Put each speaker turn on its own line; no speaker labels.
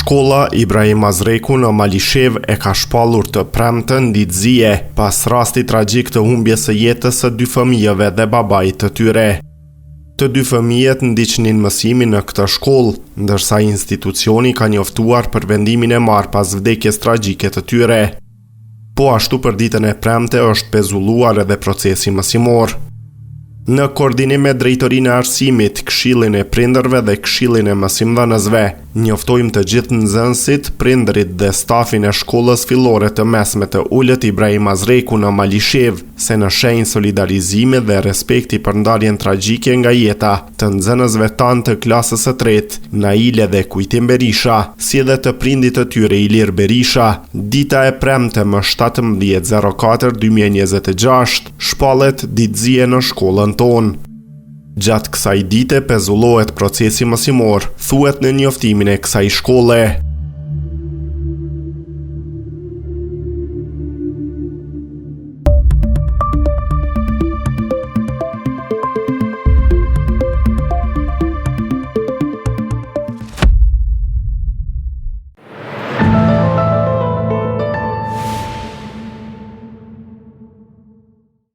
Shkolla Ibrahim Mazreku në Malishevë e ka shpallur të premten ditë zie, pas rastit tragjik të humbjes së jetës së dy fëmijëve dhe babait të tyre. Të dy fëmijët ndiqnin mësimin në këtë shkollë, ndërsa institucioni ka njoftuar për vendimin e marrë pas vdekjes tragjike të tyre. Po ashtu për ditën e premte është pezulluar edhe procesi mësimor. Në koordinim me Drejtorinë e Arsimit, Këshillin e Prindërve dhe Këshillin e Mësimdhënësve, njoftojmë të gjithë nxënësit, prindërit dhe stafin e shkollës fillore të mesme të ulët Ibrahim Mazreku në Malishevë, se në shenjë solidarizimi dhe respekti për ndarjen tragjike nga jeta të nxënësve tanë të klasës së tretë, Naile dhe Kujtim Berisha, si dhe të prindit të tyre Ilir Berisha, dita e premte më 17 04 2026 shpallet ditë zie në shkollën tonë. Gjatë kësaj dite pezullohet procesi mësimor, thuhet në njoftimin e kësaj shkolle.